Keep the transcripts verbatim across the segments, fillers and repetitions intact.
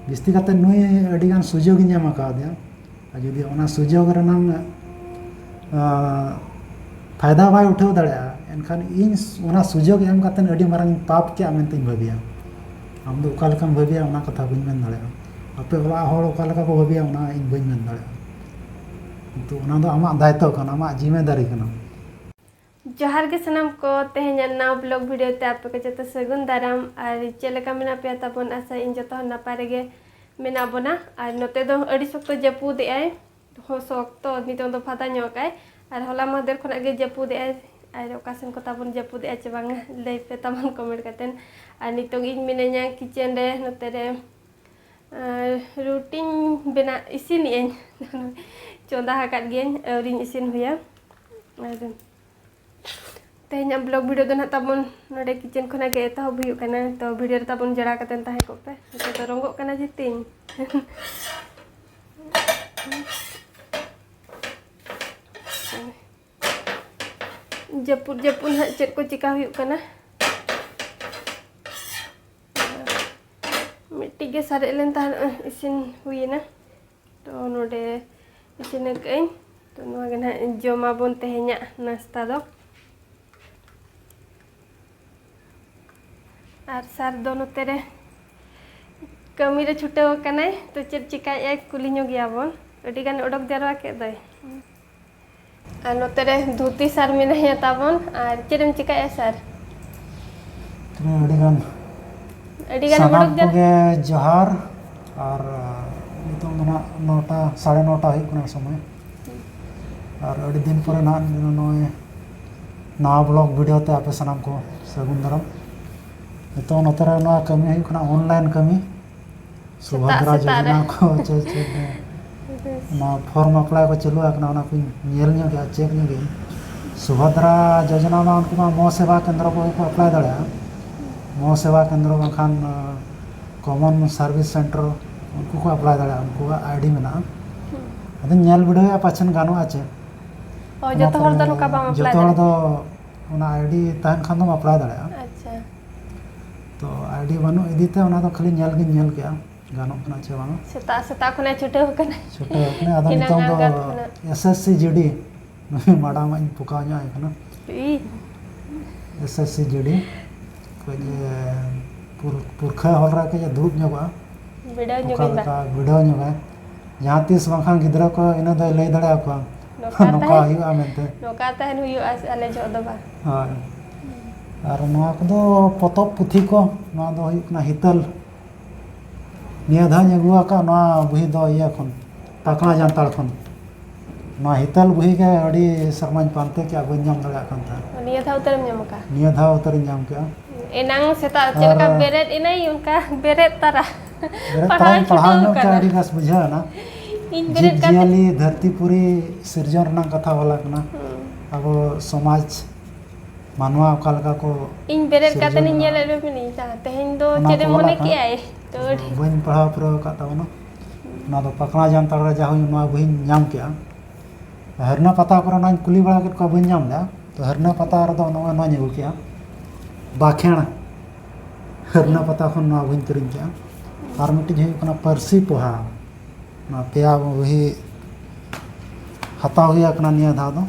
ᱡᱟᱹᱥᱛᱤ ᱠᱟᱛᱮ ᱱᱩᱭ ᱟᱹᱰᱤ ᱜᱟᱱ ᱥᱩᱡᱳᱜᱽ ᱤᱧ ᱮᱢ ᱟᱠᱟᱣᱟᱫᱮᱭᱟ, ᱟᱨ ᱡᱩᱫᱤ ᱚᱱᱟ ᱥᱩᱡᱳᱜᱽ ᱨᱮᱱᱟᱝ ᱯᱷᱟᱭᱫᱟ ᱵᱟᱭ ᱩᱴᱷᱟᱹᱣ ᱫᱟᱲᱮᱭᱟᱜᱼᱟ, ᱮᱱᱠᱷᱟᱱ ᱤᱧ ᱚᱱᱟ ᱥᱩᱡᱳᱜᱽ ᱮᱢ ᱠᱟᱛᱮ ᱟᱹᱰᱤ ᱢᱟᱨᱟᱝ ᱯᱟᱯ ᱠᱮᱜᱼᱟ ᱢᱮᱱᱛᱮᱧ ᱵᱷᱟᱹᱵᱤᱭᱟ᱾ ᱟᱢ ᱫᱚ ᱚᱠᱟ ᱞᱮᱠᱟᱢ ᱵᱷᱟᱹᱵᱤᱭᱟ ᱚᱱᱟ ᱠᱟᱛᱷᱟ ᱵᱟᱹᱧ ᱢᱮᱱ ᱫᱟᱲᱮᱭᱟᱜᱼᱟ, ᱟᱯᱮ ᱚᱲᱟᱜ ᱦᱚᱲ ᱚᱠᱟ ᱞᱮᱠᱟ ᱠᱚ ᱵᱷᱟᱹᱵᱤᱭᱟ ᱚᱱᱟ ᱤᱧ ᱵᱟᱹᱧ ᱢᱮᱱ ᱫᱟᱲᱮᱭᱟᱜᱼᱟ, ᱠᱤᱱᱛᱩ ᱚᱱᱟ ᱫᱚ ᱟᱢᱟᱜ ᱫᱟᱭᱤᱛᱛᱚ ᱠᱟᱱᱟ, ᱟᱢᱟᱜ ᱡᱤᱢᱮᱫᱟᱨᱤ ᱠᱟᱱᱟ᱾ ᱡᱚᱦᱟᱨ ᱜᱮ ᱥᱟᱱᱟᱢ ᱠᱚ, ᱛᱮᱦᱮᱧᱟᱜ ᱱᱟᱣᱟ ᱵᱞᱚᱜ ᱵᱷᱤᱰᱤᱭᱳ ᱛᱮ ᱟᱯᱮ ᱠᱚ ᱡᱚᱛᱚ ᱥᱟᱹᱜᱩᱱ ᱫᱟᱨᱟᱢ᱾ ᱟᱨ ᱪᱮᱫ ᱞᱮᱠᱟ ᱢᱮᱱᱟᱜ ᱯᱮᱭᱟ ᱛᱟᱵᱚᱱ? ᱟᱥᱟ ᱤᱧ ᱡᱚᱛᱚ ᱦᱚᱲ ᱱᱟᱯᱟᱭ ᱨᱮᱜᱮ ᱢᱮᱱᱟᱜ ᱵᱚᱱᱟ᱾ ᱟᱨ ᱱᱚᱛᱮ ᱫᱚ ᱟᱹᱰᱤ ᱥᱚᱠᱛᱚ ᱡᱟᱹᱯᱩᱫ ᱮᱜᱼᱟᱭ, ᱦᱚᱸ ᱥᱚᱠᱛᱚ ᱱᱤᱛᱚᱝ ᱫᱚ ᱯᱷᱟᱫᱟ ᱧᱚᱜ ᱠᱟᱜᱼᱟᱭ᱾ ᱟᱨ ᱦᱚᱞᱟ ᱢᱟᱦᱫᱮᱨ ᱠᱷᱚᱱᱟᱜ ᱜᱮ ᱡᱟᱹᱯᱩᱫ ᱮᱜᱼᱟᱭ᱾ ᱟᱨ ᱚᱠᱟ ᱥᱮᱱ ᱠᱚ ᱛᱟᱵᱚᱱ ᱡᱟᱹᱯᱩᱫ ᱮᱜᱼᱟ ᱪᱮ ᱵᱟᱝᱟ, ᱞᱟᱹᱭ ᱯᱮ ᱛᱟᱵᱚᱱ ᱠᱚᱢᱮᱱᱴ ᱠᱟᱛᱮᱱ᱾ ᱟᱨ ᱱᱤᱛᱚᱝ ᱤᱧ ᱢᱤᱱᱟᱹᱧᱟ ᱠᱤᱪᱮᱱ ᱨᱮ, ᱱᱚᱛᱮ ᱨᱮ ᱟᱨ ᱨᱩᱴᱤᱧ ᱵᱮᱱᱟᱣ, ᱤᱥᱤᱱᱮᱜ ᱟᱹᱧ᱾ ᱪᱚᱸᱫᱟ ᱟᱠᱟᱫ ᱜᱤᱭᱟᱹᱧ, ᱟᱹᱣᱨᱤᱧ ᱤᱥᱤᱱ ᱦᱩᱭᱟ᱾ ᱟᱨ ᱛᱮᱦᱮᱧᱟᱜ ᱵᱞᱚᱜ ᱵᱷᱤᱰᱤᱭᱳ ᱫᱚ ᱱᱟᱦᱟᱜ ᱛᱟᱵᱚᱱ ᱱᱚᱰᱮ ᱠᱤᱪᱮᱱ ᱠᱷᱚᱱᱟᱜ ᱜᱮ ᱮᱛᱚᱦᱚᱵ ᱦᱩᱭᱩᱜ ᱠᱟᱱᱟ᱾ ᱛᱚ ᱵᱷᱤᱰᱤᱭᱳ ᱨᱮ ᱛᱟᱵᱚᱱ ᱡᱚᱲᱟᱣ ᱠᱟᱛᱮᱱ ᱛᱟᱦᱮᱸ ᱠᱚᱜ ᱯᱮ᱾ ᱱᱤᱛᱚᱜ ᱫᱚ ᱨᱚᱸᱜᱚᱜ ᱠᱟᱱᱟ ᱡᱮ ᱛᱤᱧ᱾ ᱡᱟᱹᱯᱩᱫ ᱡᱟᱹᱯᱩᱫ ᱱᱟᱦᱟᱜ ᱪᱮᱫ ᱠᱚ ᱪᱮᱠᱟ ᱦᱩᱭᱩᱜ ᱠᱟᱱᱟ᱾ ᱢᱤᱫᱴᱤᱡ ᱜᱮ ᱥᱟᱨᱮᱡ ᱞᱮᱱ ᱛᱟᱦᱮᱸᱫ, ᱤᱥᱤᱱ ᱦᱩᱭᱮᱱᱟ᱾ ᱛᱚ ᱱᱚᱰᱮ ᱤᱥᱤᱱ ᱟᱠᱟᱫ ᱟᱹᱧ᱾ ᱛᱚ ᱱᱚᱣᱟ ᱜᱮ ᱱᱟᱦᱟᱜ ᱡᱚᱢᱟᱵᱚᱱ ᱛᱮᱦᱮᱧᱟᱜ ᱱᱟᱥᱛᱟ ᱫᱚ᱾ ᱟᱨ ᱥᱟᱨ ᱫᱚ ᱱᱚᱛᱮ ᱨᱮ ᱠᱟᱹᱢᱤ ᱨᱮ ᱪᱷᱩᱴᱟᱹᱣ ᱟᱠᱟᱱᱟᱭ᱾ ᱛᱚ ᱪᱮᱫ ᱪᱮᱠᱟᱭᱮᱫ ᱟᱭ ᱠᱩᱞᱤ ᱧᱚᱜᱮᱭᱟᱵᱚᱱ᱾ ᱟᱹᱰᱤ ᱜᱟᱱ ᱚᱰᱚᱠ ᱡᱟᱨᱣᱟ ᱠᱮᱫ ᱫᱚᱭ᱾ ᱟᱨ ᱱᱚᱛᱮ ᱨᱮ ᱫᱷᱩᱛᱤ ᱥᱟᱨ ᱢᱮᱱᱟᱭᱟ ᱛᱟᱵᱚᱱ᱾ ᱟᱨ ᱪᱮᱫ ᱮᱢ ᱪᱮᱠᱟᱭᱮᱫᱼᱟ ᱥᱟᱨ? ᱛᱚᱵᱮ ᱟᱹᱰᱤ ᱜᱟᱱ ᱟᱹᱰᱤ ᱜᱟᱱ ᱥᱟᱱᱟᱢ ᱚᱰᱚᱠ ᱡᱟᱨᱣᱟ᱾ ᱠᱚᱜᱮ ᱡᱚᱦᱟᱨ᱾ ᱟᱨ ᱱᱤᱛᱚᱝ ᱫᱚ ᱱᱟᱜ ᱱᱚᱴᱟ, ᱥᱟᱲᱮ ᱱᱚᱴᱟ ᱦᱩᱭᱩᱜ ᱠᱟᱱᱟ ᱥᱚᱢᱚᱭ᱾ ᱟᱨ ᱟᱹᱰᱤ ᱫᱤᱱ ᱯᱚᱨᱮ ᱱᱟᱜ ᱱᱚᱜᱼᱚᱭ ᱱᱟᱣᱟ ᱵᱞᱚᱜ ᱵᱷᱤᱰᱤᱭᱳ ᱛᱮ ᱟᱯᱮ ᱥᱟᱱᱟᱢ ᱠᱚ ᱥᱟᱹᱜᱩᱱ ᱫᱟᱨᱟᱢ᱾ ᱱᱤᱛᱚᱝ ᱱᱚᱛᱮ ᱨᱮ ᱱᱚᱣᱟ ᱠᱟᱹᱢᱤ ᱦᱩᱭᱩᱜ ᱠᱟᱱᱟ ᱚᱱᱞᱟᱭᱤᱱ ᱠᱟᱹᱢᱤ᱾ ᱥᱮᱛᱟᱜ ᱥᱩᱵᱷᱚᱫᱨᱟ ᱥᱮᱛᱟᱜ ᱨᱮ᱾ ᱡᱳᱡᱚᱱᱟ ᱠᱚ ᱪᱮᱫ ᱪᱮᱫ ᱚᱱᱟ ᱯᱷᱚᱨᱢ ᱟᱯᱞᱟᱭ ᱠᱚ ᱪᱟᱹᱞᱩ ᱟᱠᱟᱱᱟ, ᱚᱱᱟ ᱠᱚᱧ ᱧᱮᱞ ᱧᱚᱜ ᱜᱮᱭᱟ, ᱪᱮᱠ ᱧᱚᱜ ᱜᱮᱭᱟ᱾ ᱥᱩᱵᱷᱚᱫᱨᱟ ᱡᱳᱡᱚᱱᱟ ᱢᱟ ᱩᱱᱠᱩ ᱢᱟ ᱢᱚ ᱥᱮᱵᱟ ᱠᱮᱱᱫᱨᱚ ᱠᱚᱜᱮ ᱠᱚ ᱟᱯᱞᱟᱭ ᱫᱟᱲᱮᱭᱟᱜᱼᱟ᱾ ᱢᱚ ᱥᱮᱵᱟ ᱠᱮᱱᱫᱨᱚ ᱵᱟᱝᱠᱷᱟᱱ ᱠᱚᱢᱚᱱ ᱥᱟᱨᱵᱷᱤᱥ ᱥᱮᱱᱴᱟᱨ, ᱩᱱᱠᱩ ᱠᱚ ᱟᱯᱞᱟᱭ ᱫᱟᱲᱮᱭᱟᱜᱼᱟ, ᱩᱱᱠᱩᱣᱟᱜ ᱟᱭᱰᱤ ᱢᱮᱱᱟᱜᱼᱟ᱾ ᱟᱫᱚᱧ ᱧᱮᱞ ᱵᱤᱰᱟᱹᱣᱮᱫᱼᱟ ᱯᱟᱪᱷᱮᱱ ᱜᱟᱱᱚᱜᱼᱟ ᱪᱮ᱾ ᱚ, ᱡᱚᱛᱚ ᱦᱚᱲ ᱫᱚ ᱱᱚᱝᱠᱟ ᱵᱟᱢ ᱟᱯᱞᱟᱭ ᱡᱚᱛᱚ ᱦᱚᱲ ᱫᱟᱲᱮᱭᱟᱜᱼᱟ᱾ ᱫᱚ ᱚᱱᱟ ᱟᱭᱰᱤ ᱛᱟᱦᱮᱱ ᱠᱷᱟᱱ ᱫᱚᱢ ᱟᱯᱞᱟᱭ ᱫᱟᱲᱮᱭᱟᱜᱼᱟ᱾ ᱟᱪᱪᱷᱟ᱾ ᱛᱚ ᱟᱭᱰᱤ ᱵᱟᱹᱱᱩᱜ ᱤᱫᱤ ᱛᱮ ᱚᱱᱟ ᱫᱚ ᱠᱷᱟᱹᱞᱤ ᱧᱮᱞ ᱜᱤᱧ ᱧᱮᱞ ᱠᱮᱜᱼᱟ᱾ ᱜᱟᱱᱚᱜ ᱠᱟᱱᱟ ᱪᱮ ᱵᱟᱝᱟ᱾ ᱥᱮᱛᱟᱜ ᱥᱮᱛᱟᱜ ᱠᱷᱚᱱᱮ ᱪᱷᱩᱴᱟᱹᱣ ᱠᱟᱱᱟ᱾ ᱪᱷᱩᱴᱟᱹᱣ ᱠᱟᱱᱟ᱾ ᱟᱫᱚ ᱮᱱᱟᱝ ᱱᱤᱛᱚᱝ ᱫᱚ ᱟᱬᱜᱟᱛ ᱠᱷᱚᱱᱟᱜ᱾ ᱮᱥ ᱮᱥ ᱥᱤ ᱡᱤ ᱰᱤ ᱱᱩᱭ ᱢᱟᱰᱟᱢ ᱤᱧ ᱯᱚᱠᱟᱣ ᱧᱚᱜ ᱟᱭ ᱠᱟᱱᱟ᱾ ᱤ, ᱮᱥ ᱮᱥ ᱥᱤ ᱡᱤ ᱰᱤ ᱠᱟᱹᱡ ᱮ, ᱯᱩᱨ- ᱯᱩᱨᱠᱷᱟᱹ ᱦᱚᱨ ᱨᱮ ᱠᱟᱹᱡ ᱮ ᱫᱩᱲᱩᱵ ᱧᱚᱜᱚᱜᱼᱟ᱾ ᱵᱤᱰᱟᱹᱣ ᱚᱠᱟ ᱧᱚᱜᱟᱹᱧ ᱵᱟ᱾ ᱞᱮᱠᱟ ᱵᱤᱰᱟᱹᱣ ᱧᱚᱜᱟᱭ, ᱡᱟᱦᱟᱸ ᱛᱤᱥ ᱵᱟᱝᱠᱷᱟᱱ ᱜᱤᱫᱽᱨᱟᱹ ᱠᱚ ᱤᱱᱟᱹ ᱫᱚᱭ ᱞᱟᱹᱭ ᱫᱟᱲᱮᱭᱟᱠᱚᱣᱟ ᱱᱚᱝᱠᱟ ᱱᱚᱝᱠᱟ ᱛᱟᱦᱮᱸ ᱦᱩᱭᱩᱜᱼᱟ ᱢᱮᱱᱛᱮ᱾ ᱱᱚᱝᱠᱟ ᱛᱟᱦᱮᱱ ᱦᱩᱭᱩᱜᱼᱟ ᱥᱮ ᱟᱞᱮ ᱡᱚᱦᱚᱜ ᱫᱚ ᱵᱟᱝ᱾ ᱦᱳᱭ᱾ ᱟᱨ ᱱᱚᱣᱟ ᱠᱚᱫᱚ ᱯᱚᱛᱚᱵ ᱯᱩᱛᱷᱤ ᱠᱚ, ᱱᱚᱣᱟ ᱫᱚ ᱦᱩᱭᱩᱜ ᱠᱟᱱᱟ ᱦᱤᱛᱟᱹᱞ᱾ ᱱᱤᱭᱟᱹ ᱫᱷᱟᱣ ᱤᱧ ᱟᱹᱜᱩ ᱟᱠᱟᱫ ᱱᱚᱣᱟ ᱵᱩᱦᱤ ᱫᱚ ᱤᱭᱟᱹ ᱠᱷᱚᱱ, ᱯᱟᱠᱲᱟ ᱡᱟᱱᱛᱟᱲ ᱠᱷᱚᱱ᱾ ᱱᱚᱣᱟ ᱦᱤᱛᱟᱹᱞ ᱵᱩᱦᱤ ᱜᱮ ᱟᱹᱰᱤ ᱥᱮᱨᱢᱟᱧ ᱯᱟᱱᱛᱮ ᱠᱮᱜᱼᱟ, ᱵᱟᱹᱧ ᱧᱟᱢ ᱫᱟᱲᱮᱭᱟᱜ ᱠᱟᱱ ᱛᱟᱦᱮᱸᱫ᱾ ᱱᱤᱭᱟᱹ ᱫᱷᱟᱣ ᱩᱛᱟᱹᱨᱮᱢ ᱧᱟᱢ ᱟᱠᱟᱫ? ᱱᱤᱭᱟᱹ ᱫᱷᱟᱣ ᱩᱛᱟᱹᱨᱤᱧ ᱧᱟᱢ ᱠᱮᱜᱼᱟ᱾ ᱮᱱᱟᱝ ᱥᱮᱛᱟᱜ ᱪᱮᱫ ᱞᱮᱠᱟ ᱟᱨ ᱵᱮᱨᱮᱫ ᱮᱱᱟᱹᱧ ᱚᱱᱠᱟ ᱵᱮᱨᱮᱫ ᱛᱟᱨᱟ ᱵᱮᱨᱮᱫ ᱯᱟᱲᱦᱟᱣ ᱛᱟᱨᱟᱧ ᱯᱟᱲᱦᱟᱣ ᱪᱷᱩᱴᱟᱹᱣ ᱧᱚᱜ ᱠᱮᱜᱼᱟ, ᱠᱟᱱᱟ᱾ ᱟᱹᱰᱤ ᱵᱮᱥ ᱵᱩᱡᱷᱟᱹᱣ ᱮᱱᱟ᱾ ᱤᱧ ᱡᱤᱵᱽ ᱵᱮᱨᱮᱫ ᱠᱟᱛᱮ ᱡᱤᱭᱟᱹᱞᱤ ᱫᱷᱟᱹᱨᱛᱤ ᱯᱩᱨᱤ ᱥᱤᱨᱡᱚᱱ ᱨᱮᱱᱟᱜ ᱠᱟᱛᱷᱟ ᱚᱞ ᱟᱠᱟᱱᱟ᱾ ᱦᱩᱸ᱾ ᱟᱵᱚ ᱥᱚᱢᱟᱡᱽ ᱢᱟᱱᱣᱟ ᱚᱠᱟ ᱞᱮᱠᱟ ᱠᱚ ᱤᱧ ᱵᱮᱨᱮᱫ ᱠᱟᱛᱮ ᱥᱤᱨᱡᱚᱱ ᱤᱧ ᱮᱱᱟ᱾ ᱧᱮᱞᱮᱫ ᱨᱮ ᱢᱤᱱᱟᱹᱧ ᱛᱟᱦᱮᱸ᱾ ᱛᱮᱦᱮᱧ ᱫᱚ ᱚᱱᱟ ᱪᱮᱫ ᱠᱚ ᱮᱢ ᱚᱞ ᱢᱚᱱᱮ ᱟᱠᱟᱱ᱾ ᱠᱮᱜᱼᱟᱭ? ᱛᱚ ᱟᱫᱚ ᱟᱹᱰᱤ ᱵᱟᱹᱧ ᱯᱟᱲᱦᱟᱣ ᱯᱩᱨᱟᱹᱣ ᱟᱠᱟᱫ ᱛᱟᱵᱚᱱᱟ᱾ ᱚᱱᱟ ᱫᱚ ᱯᱟᱠᱲᱟ ᱡᱟᱱᱛᱟᱲ ᱨᱮ ᱡᱟ ᱦᱩᱭ ᱱᱚᱣᱟ ᱵᱚᱦᱤᱧ ᱧᱟᱢ ᱠᱮᱜᱼᱟ᱾ ᱦᱟᱹᱨᱱᱟᱹ ᱯᱟᱛᱟ ᱠᱚᱨᱮ ᱱᱚᱣᱟᱧ ᱠᱩᱞᱤ ᱵᱟᱲᱟ ᱠᱮᱫ ᱠᱚᱣᱟ, ᱵᱟᱹᱧ ᱧᱟᱢ ᱞᱮᱜᱼᱟ᱾ ᱛᱚ ᱦᱟᱹᱨᱱᱟᱹ ᱯᱟᱛᱟ ᱨᱮᱫᱚ ᱱᱚᱜᱼᱚᱭ ᱱᱚᱣᱟᱧ ᱟᱹᱜᱩ ᱠᱮᱜᱼᱟ, ᱵᱟᱠᱷᱮᱬ᱾ ᱦᱟᱹᱨᱱᱟᱹ ᱯᱟᱛᱟ ᱠᱷᱚᱱ ᱱᱚᱣᱟ ᱵᱚᱦᱤᱧ ᱠᱤᱨᱤᱧ ᱠᱮᱜᱼᱟ᱾ ᱟᱨ ᱢᱤᱫᱴᱤᱡ ᱦᱩᱭᱩᱜ ᱠᱟᱱᱟ ᱯᱟᱹᱨᱥᱤ ᱯᱚᱦᱟ᱾ ᱱᱚᱣᱟ ᱯᱮᱭᱟ ᱵᱚᱦᱤ ᱦᱟᱛᱟᱣ ᱦᱩᱭ ᱟᱠᱟᱱᱟ ᱱᱤᱭᱟᱹ ᱫᱷᱟᱣ ᱫᱚ᱾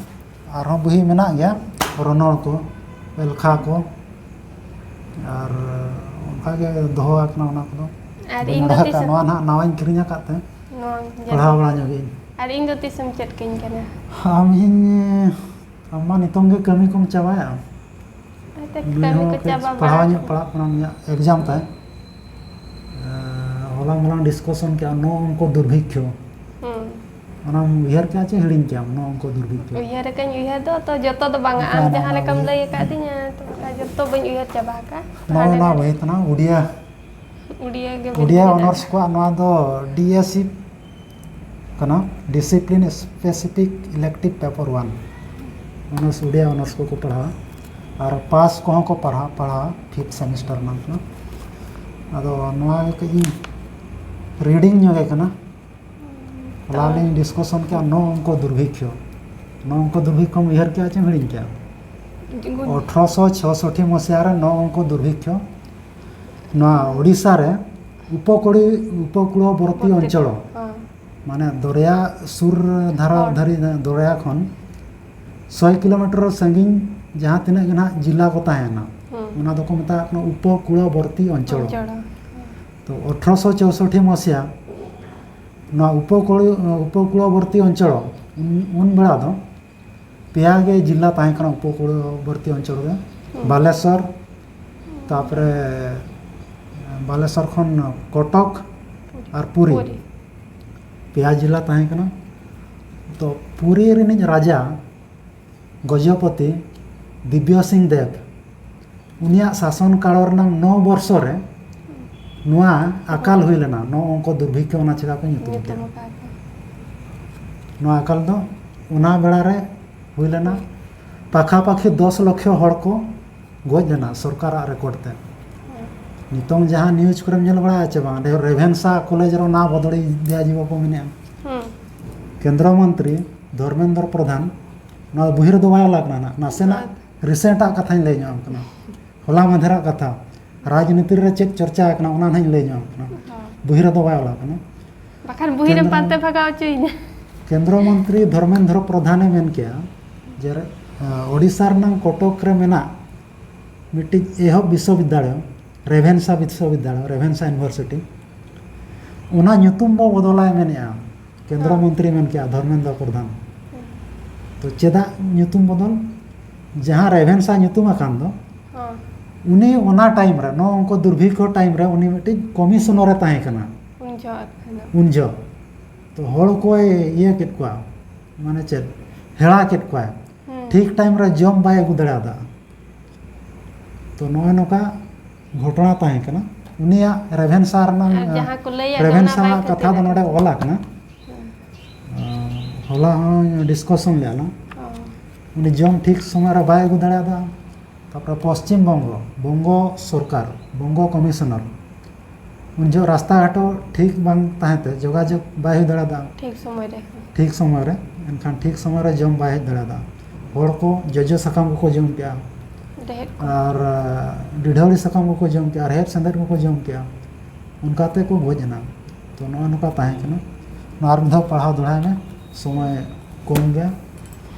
ᱟᱨᱦᱚᱸ ᱵᱚᱦᱤ ᱢᱮᱱᱟᱜ ᱜᱮᱭᱟ, ᱨᱚᱱᱚᱲ ᱠᱚ, ᱮᱞᱠᱷᱟ ᱠᱚ, ᱟᱨ ᱚᱱᱠᱟᱜᱮ ᱫᱚᱦᱚ ᱟᱠᱟᱱᱟ ᱚᱱᱟ ᱠᱚᱫᱚ᱾ ᱟᱨ ᱵᱟᱹᱧ ᱤᱧ ᱫᱚ ᱚᱰᱚᱠ ᱛᱤᱥ ᱟᱠᱟᱫ, ᱱᱚᱣᱟ ᱱᱟᱦᱟᱜ ᱱᱟᱣᱟᱧ ᱠᱤᱨᱤᱧ ᱟᱠᱟᱫ ᱛᱮ ᱱᱚᱣᱟ ᱯᱟᱲᱦᱟᱣ ᱵᱟᱲᱟ ᱧᱚᱜ ᱤᱧ᱾ ᱟᱨ ᱤᱧ ᱫᱚ ᱛᱤᱥᱮᱢ ᱪᱮᱫ ᱠᱟᱹᱧ ᱠᱟᱱᱟ? ᱟᱢ ᱤᱧ, ᱟᱢ ᱢᱟ ᱱᱤᱛᱚᱝ ᱜᱮ ᱠᱟᱹᱢᱤ ᱠᱚᱢ ᱪᱟᱵᱟᱭᱟ᱾ ᱦᱳᱭᱛᱚ ᱱᱩᱭ ᱠᱟᱹᱢᱤ ᱦᱚᱸ ᱠᱚ ᱠᱟᱹᱡ ᱪᱟᱵᱟ ᱯᱟᱲᱦᱟᱣ ᱵᱟᱲᱟ ᱧᱚᱜ ᱠᱟᱛᱮ᱾ ᱯᱟᱲᱦᱟᱜ ᱠᱟᱱᱟ, ᱩᱱᱤᱭᱟᱜ ᱮᱠᱡᱟᱢ ᱛᱟᱭ᱾ ᱮ, ᱦᱚᱞᱟ ᱢᱟᱞᱟᱝ ᱰᱤᱥᱠᱟᱥᱚᱱ ᱠᱮᱜᱼᱟ ᱱᱚ ᱚᱝᱠᱚ ᱫᱩᱨᱵᱷᱤᱠᱠᱷᱚ᱾ ᱦᱩᱸ᱾ ᱚᱱᱟᱢ ᱩᱭᱦᱟᱹᱨ ᱠᱮᱜᱼᱟ ᱪᱮ ᱦᱤᱲᱤᱧ ᱠᱮᱜᱼᱟᱢ ᱱᱚ ᱚᱝᱠᱚ ᱫᱩᱨᱵᱷᱤᱠᱠᱷᱚ? ᱩᱭᱦᱟᱹᱨ ᱟᱠᱟᱧ, ᱩᱭᱦᱟᱹᱨ ᱫᱚ ᱛᱚ ᱡᱚᱛᱚ ᱫᱚ ᱵᱟᱝᱟ, ᱚᱠᱟ ᱟᱢ ᱚᱱᱟ ᱡᱟᱦᱟᱸ ᱚᱱᱟ ᱞᱮᱠᱟᱢ ᱵᱚᱦᱤ? ᱞᱟᱹᱭ ᱟᱠᱟᱫᱤᱧᱟ ᱛᱚ ᱚᱱᱠᱟ ᱡᱚᱛᱚ ᱵᱟᱹᱧ ᱩᱭᱦᱟᱹᱨ ᱪᱟᱵᱟ ᱟᱠᱟᱫ᱾ ᱱᱚᱜᱼᱚ ᱦᱟᱸᱰᱮ ᱱᱚᱣᱟ ᱱᱟᱰᱮ᱾ ᱵᱚᱦᱤ ᱠᱟᱱᱟ, ᱩᱰᱤᱭᱟ᱾ ᱩᱰᱤᱭᱟ ᱜᱮ ᱵᱟᱹᱧ ᱩᱰᱤᱭᱟ ᱩᱭᱦᱟᱹᱨ ᱫᱟᱲᱮᱭᱟᱜᱼᱟ᱾ ᱚᱱᱚᱨᱥ ᱠᱚᱣᱟᱜ ᱱᱚᱣᱟ ᱫᱚ ᱰᱤ ᱮᱥ ᱥᱤ ᱠᱟᱱᱟ, Discipline Specific Elective Paper One᱾ Honours, Odia honours ᱠᱚᱠᱚ ᱯᱟᱲᱦᱟᱣᱟ᱾ ᱟᱨ ᱯᱟᱥ ᱠᱚᱦᱚᱸ ᱠᱚ ᱯᱟᱲᱦᱟᱣ, ᱯᱟᱲᱦᱟᱣᱟ, ᱯᱷᱤᱯᱛᱷ ᱥᱮᱢᱤᱥᱴᱟᱨ ᱨᱮᱱᱟᱜ ᱠᱟᱱᱟ᱾ ᱟᱫᱚ ᱱᱚᱣᱟ ᱜᱮ ᱠᱟᱹᱡ ᱤᱧ ᱨᱤᱰᱤᱝ ᱧᱚᱜᱮ ᱠᱟᱱᱟ᱾ ᱦᱚᱞᱟ ᱞᱤᱧ ᱰᱤᱥᱠᱟᱥᱚᱱ ᱠᱮᱜᱼᱟ ᱱᱚ ᱚᱝᱠᱚ ᱫᱩᱨᱵᱷᱤᱠᱠᱷᱚ᱾ ᱱᱚ ᱚᱝᱠᱚ ᱫᱩᱨᱵᱷᱤᱠᱠᱷᱚᱢ ᱩᱭᱦᱟᱹᱨ ᱠᱮᱜᱼᱟ ᱪᱮᱢ ᱦᱤᱲᱤᱧ ᱠᱮᱜᱼᱟ? ᱟᱴᱷᱨᱚᱥᱚ ᱪᱷᱚᱥᱚᱴᱴᱤ ᱢᱚᱥᱤᱦᱟ ᱨᱮ ᱱᱚ ᱚᱝᱠᱚ ᱫᱩᱨᱵᱷᱤᱠᱠᱷᱚ ᱱᱚᱣᱟ ᱳᱰᱤᱥᱟ ᱨᱮ ᱩᱯᱚᱠᱩᱲᱤ ᱩᱯᱚᱠᱩᱲᱚᱵᱚᱨᱛᱤ ᱚᱧᱪᱚᱲ, ᱦᱚᱸ᱾ ᱢᱟᱱᱮ ᱫᱚᱨᱭᱟ ᱥᱩᱨ ᱫᱷᱟᱨᱟ ᱦᱚᱸ᱾ ᱫᱷᱟᱹᱨᱤᱡ, ᱫᱚᱨᱭᱟ ᱠᱷᱚᱱ ᱥᱚᱭ ᱠᱤᱞᱳᱢᱤᱴᱟᱨ ᱥᱟᱺᱜᱤᱧ ᱡᱟᱦᱟᱸ ᱛᱤᱱᱟᱹᱜ ᱜᱮ ᱱᱟᱦᱟᱜ ᱡᱤᱞᱟ ᱠᱚ ᱛᱟᱦᱮᱱᱟ, ᱦᱩᱸ᱾ ᱚᱱᱟ ᱫᱚᱠᱚ ᱢᱮᱛᱟᱜ ᱠᱟᱱᱟ ᱩᱯᱚᱠᱩᱲᱚᱵᱚᱨᱛᱤ ᱚᱧᱪᱚᱲ᱾ ᱚᱧᱪᱚᱲ᱾ ᱛᱚ ᱟᱴᱷᱨᱚᱥᱚ ᱪᱳᱥᱚᱴᱴᱤ ᱢᱟᱥᱤᱭᱟ ᱱᱚᱣᱟ ᱩᱯᱚᱠᱩᱲ-, ᱩᱯᱚᱠᱩᱲᱚᱵᱚᱨᱛᱤ ᱚᱧᱪᱚᱲ, ᱩᱱ, ᱩᱱ ᱵᱮᱲᱟ ᱫᱚ ᱯᱮᱭᱟ ᱜᱮ ᱡᱤᱞᱟ ᱛᱟᱦᱮᱸ ᱠᱟᱱᱟ ᱩᱯᱚᱠᱩᱲᱚᱵᱚᱨᱛᱤ ᱚᱧᱪᱚᱲ ᱨᱮ᱾ ᱦᱩᱸ᱾ ᱵᱟᱞᱮᱥᱚᱨ, ᱛᱟᱯᱚᱨᱮ ᱵᱟᱞᱮᱥᱚᱨ ᱠᱷᱚᱱ ᱠᱚᱴᱚᱠ ᱟᱨ ᱯᱩᱨᱤ᱾ ᱯᱩᱨᱤ᱾ ᱯᱮᱭᱟ ᱡᱤᱞᱟ ᱛᱟᱦᱮᱸ ᱠᱟᱱᱟ᱾ ᱛᱚ ᱯᱩᱨᱤ ᱨᱤᱱᱤᱡ ᱨᱟᱡᱟ ᱜᱚᱡᱚᱯᱚᱛᱤ ᱫᱤᱵᱽᱭᱚ ᱥᱤᱝ ᱫᱮᱵᱽ, ᱩᱱᱤᱭᱟᱜ ᱥᱟᱥᱚᱱ ᱠᱟᱞ ᱨᱮᱱᱟᱜ ᱱᱚ ᱵᱚᱨᱥᱚ ᱨᱮ ᱱᱚᱣᱟ ᱟᱠᱟᱞ ᱦᱩᱭ ᱞᱮᱱᱟ᱾ ᱱᱚ ᱚᱝᱠᱚ ᱫᱩᱨᱵᱷᱤᱠᱠᱷᱚ, ᱚᱱᱟ ᱪᱮᱫᱟᱜ ᱠᱚ ᱧᱩᱛᱩᱢ ᱧᱩᱛᱩᱢ ᱠᱮᱫᱟ? ᱟᱠᱟᱫ ᱠᱚ᱾ ᱱᱚᱣᱟ ᱟᱠᱟᱞ ᱫᱚ ᱚᱱᱟ ᱵᱮᱲᱟ ᱨᱮ ᱦᱩᱭ ᱞᱮᱱᱟ᱾ ᱯᱟᱠᱷᱟ ᱯᱟᱠᱷᱤ ᱫᱚᱥ ᱞᱚᱠᱷᱚ ᱦᱚᱲ ᱠᱚ ᱜᱚᱡ ᱞᱮᱱᱟ ᱥᱚᱨᱠᱟᱨᱟᱜ ᱨᱮᱠᱚᱨᱰ ᱛᱮ᱾ ᱱᱤᱛᱚᱝ ᱡᱟᱦᱟᱸ ᱱᱤᱭᱩᱡᱽ ᱠᱚᱨᱮᱢ ᱧᱮᱞ ᱵᱟᱲᱟᱭᱟ ᱪᱮ ᱵᱟᱝ? ᱨᱮ-, ᱨᱮᱵᱷᱮᱱᱥᱟ ᱠᱚᱞᱮᱡᱽ ᱨᱮ ᱚᱱᱟ ᱵᱚᱫᱚᱞᱤ ᱤᱫᱤᱭᱟ ᱡᱤᱵᱚ ᱠᱚ ᱢᱮᱱᱮᱜᱼᱟ᱾ ᱦᱩᱸ᱾ ᱠᱮᱱᱫᱨᱚ ᱢᱚᱱᱛᱨᱤ ᱫᱷᱚᱨᱢᱮᱱᱫᱨᱚ ᱯᱨᱚᱫᱷᱟᱱ, ᱱᱚᱣᱟ ᱵᱚᱦᱤ ᱨᱮᱫᱚ ᱵᱟᱭ ᱚᱞ ᱟᱠᱟᱱᱟ ᱱᱟᱜ, ᱱᱟᱥᱮᱱᱟᱜ ᱟᱪᱪᱷᱟ᱾ ᱨᱤᱥᱮᱱᱴᱟᱜ ᱠᱟᱛᱷᱟᱧ ᱞᱟᱹᱭ ᱧᱚᱜ ᱟᱢ ᱠᱟᱱᱟ, ᱦᱚᱞᱟ ᱢᱟᱫᱷᱮᱨᱟᱜ ᱠᱟᱛᱷᱟ, ᱨᱟᱡᱽᱱᱤᱛᱤ ᱨᱮ ᱪᱮᱫ ᱪᱚᱨᱪᱟ ᱟᱠᱟᱱᱟ ᱚᱱᱟ ᱱᱟᱜ ᱤᱧ ᱞᱟᱹᱭ ᱧᱚᱜ ᱟᱢ ᱠᱟᱱᱟ᱾ ᱦᱚᱸ᱾ ᱵᱚᱦᱤ ᱨᱮᱫᱚ ᱵᱟᱭ ᱚᱞ ᱟᱠᱟᱱᱟ᱾ ᱵᱟᱠᱷᱟᱱ ᱵᱚᱦᱤ ᱨᱮᱢ ᱠᱮᱱᱫᱨᱚ ᱯᱟᱱᱛᱮ ᱵᱷᱟᱜᱟᱣ ᱦᱚᱪᱚᱭᱤᱧᱟ᱾ ᱠᱮᱱᱫᱨᱚ ᱢᱚᱱᱛᱨᱤ ᱫᱷᱚᱨᱢᱮᱱᱫᱨᱚ ᱯᱨᱚᱫᱷᱟᱱᱮ ᱢᱮᱱ ᱠᱮᱜᱼᱟ ᱡᱮ, ᱟᱸ, ᱳᱰᱤᱥᱟ ᱨᱮᱱᱟᱜ ᱠᱚᱴᱚᱠ ᱨᱮ ᱢᱮᱱᱟᱜ ᱢᱤᱫᱴᱤᱡ ᱮᱦᱚᱵ ᱵᱤᱥᱥᱚᱵᱤᱫᱽᱫᱟᱞᱚᱭ, ᱨᱮᱵᱷᱮᱱᱥᱟ ᱵᱤᱥᱥᱚᱵᱤᱫᱽᱫᱟᱞᱚᱭ, ᱨᱮᱵᱷᱮᱱᱥᱟ ᱤᱭᱩᱱᱤᱵᱷᱟᱨᱥᱤᱴᱤ, ᱚᱱᱟ ᱧᱩᱛᱩᱢ ᱵᱚ ᱵᱚᱫᱚᱞᱟᱭ ᱢᱮᱱᱮᱜᱼᱟ᱾ ᱠᱮᱱᱫᱨᱚ ᱦᱮᱸ᱾ ᱢᱚᱱᱛᱨᱤ ᱢᱮᱱ ᱠᱮᱜᱼᱟ ᱫᱷᱚᱨᱢᱮᱱᱫᱨᱚ ᱯᱨᱚᱫᱷᱟᱱ᱾ ᱦᱮᱸ᱾ ᱛᱚ ᱪᱮᱫᱟᱜ ᱧᱩᱛᱩᱢ ᱵᱚᱫᱚᱞ? ᱡᱟᱦᱟᱸ ᱨᱮᱵᱷᱮᱱᱥᱟ ᱧᱩᱛᱩᱢ ᱟᱠᱟᱱ ᱫᱚ, ᱦᱮᱸ᱾ ᱩᱱᱤ ᱚᱱᱟ ᱴᱟᱭᱤᱢ ᱨᱮ, ᱱᱚᱜᱼᱚ ᱱᱚᱝᱠᱟ ᱫᱩᱨᱵᱷᱤᱠᱠᱷᱚ ᱴᱟᱭᱤᱢ ᱨᱮ ᱩᱱᱤ ᱢᱤᱫᱴᱤᱡ ᱠᱚᱢᱤᱥᱚᱱᱚᱨᱮ ᱛᱟᱦᱮᱸ ᱠᱟᱱᱟ᱾ ᱩᱱ ᱡᱚᱦᱚᱜ ᱠᱷᱚᱱᱟᱜ᱾ ᱩᱱ ᱡᱚᱦᱚᱜ᱾ ᱛᱚ ᱦᱚᱲ ᱠᱚᱭ ᱤᱭᱟᱹ ᱠᱮᱫ ᱠᱚᱣᱟ, ᱢᱟᱱᱮ ᱪᱮᱫ, ᱦᱮᱲᱟ ᱠᱮᱫ ᱠᱚᱣᱟᱭ᱾ ᱦᱮᱸ᱾ ᱴᱷᱤᱠ ᱴᱟᱭᱤᱢ ᱨᱮ ᱡᱚᱢ ᱵᱟᱭ ᱟᱹᱜᱩ ᱫᱟᱲᱮᱭᱟᱫᱟ᱾ ᱛᱚ ᱱᱚᱜᱼᱚᱭ ᱱᱚᱝᱠᱟ ᱜᱷᱚᱴᱚᱱᱟ ᱛᱟᱦᱮᱸ ᱠᱟᱱᱟ᱾ ᱩᱱᱤᱭᱟᱜ ᱨᱮᱵᱷᱮᱱᱥᱟ ᱨᱮᱱᱟᱜ, ᱟᱨ ᱡᱟᱦᱟᱸ ᱠᱚ ᱞᱟᱹᱭᱟ ᱨᱮᱵᱷᱮᱱᱥᱟ ᱚᱱᱟ ᱵᱟᱭ ᱨᱮᱱᱟᱜ ᱠᱟᱛᱷᱟ ᱫᱚ ᱠᱷᱟᱹᱛᱤᱨ᱾ ᱱᱚᱰᱮ ᱚᱞ ᱟᱠᱟᱱᱟ᱾ ᱦᱮᱸ᱾ ᱦᱚᱞᱟ ᱦᱚᱸ ᱰᱤᱥᱠᱟᱥᱚᱱ ᱞᱮᱫᱼᱟ ᱞᱟᱝ᱾ ᱚ᱾ ᱩᱱᱤ ᱡᱚᱢ ᱴᱷᱤᱠ ᱥᱚᱢᱚᱭ ᱨᱮ ᱵᱟᱭ ᱟᱹᱜᱩ ᱫᱟᱲᱮᱭᱟᱫᱟ᱾ ᱛᱟᱯᱚᱨᱮ ᱯᱚᱥᱪᱤᱢ ᱵᱚᱝᱜᱚ, ᱵᱚᱝᱜᱚ ᱥᱚᱨᱠᱟᱨ, ᱵᱚᱝᱜᱚ ᱠᱚᱢᱤᱥᱚᱱᱟᱨ, ᱩᱱ ᱡᱚᱦᱚᱜ ᱨᱟᱥᱛᱟ ᱜᱷᱟᱴ ᱦᱚᱸ ᱴᱷᱤᱠ ᱵᱟᱝ ᱛᱟᱦᱮᱸ ᱛᱮ, ᱡᱳᱜᱟᱡᱳᱜᱽ ᱵᱟᱭ ᱦᱩᱭ ᱫᱟᱲᱮᱭᱟᱫᱟ᱾ ᱴᱷᱤᱠ ᱥᱚᱢᱚᱭ ᱨᱮ᱾ ᱴᱷᱤᱠ ᱥᱚᱢᱚᱭ ᱨᱮ, ᱮᱱᱠᱷᱟᱱ ᱴᱷᱤᱠ ᱥᱚᱢᱚᱭ ᱨᱮ ᱡᱚᱢ ᱵᱟᱭ ᱦᱮᱡ ᱫᱟᱲᱮᱭᱟᱫᱟ᱾ ᱦᱚᱲ ᱠᱚ ᱡᱚᱡᱚ ᱥᱟᱠᱟᱢ ᱠᱚᱠᱚ ᱡᱚᱢ ᱠᱮᱜᱼᱟ, ᱨᱮᱦᱮᱫ ᱠᱚ᱾ ᱟᱨ, ᱟᱸ, ᱰᱤᱰᱷᱟᱹᱣᱲᱤ ᱥᱟᱠᱟᱢ ᱠᱚᱠᱚ ᱡᱚᱢ ᱠᱮᱜᱼᱟ, ᱨᱮᱦᱮᱫ ᱥᱮᱸᱫᱮᱫ ᱠᱚᱠᱚ ᱡᱚᱢ ᱠᱮᱜᱼᱟ᱾ ᱚᱱᱠᱟᱛᱮ ᱠᱚ ᱜᱚᱡ ᱮᱱᱟ᱾ ᱛᱚ ᱱᱚᱜᱼᱚ ᱱᱚᱝᱠᱟ ᱛᱟᱦᱮᱸ ᱠᱟᱱᱟ᱾ ᱱᱚᱣᱟ ᱟᱨ ᱢᱤᱫ ᱫᱷᱟᱣ ᱯᱟᱲᱦᱟᱣ ᱫᱚᱦᱲᱟᱭ ᱢᱮ, ᱥᱚᱢᱚᱭ ᱠᱚᱢ ᱜᱮᱭᱟ᱾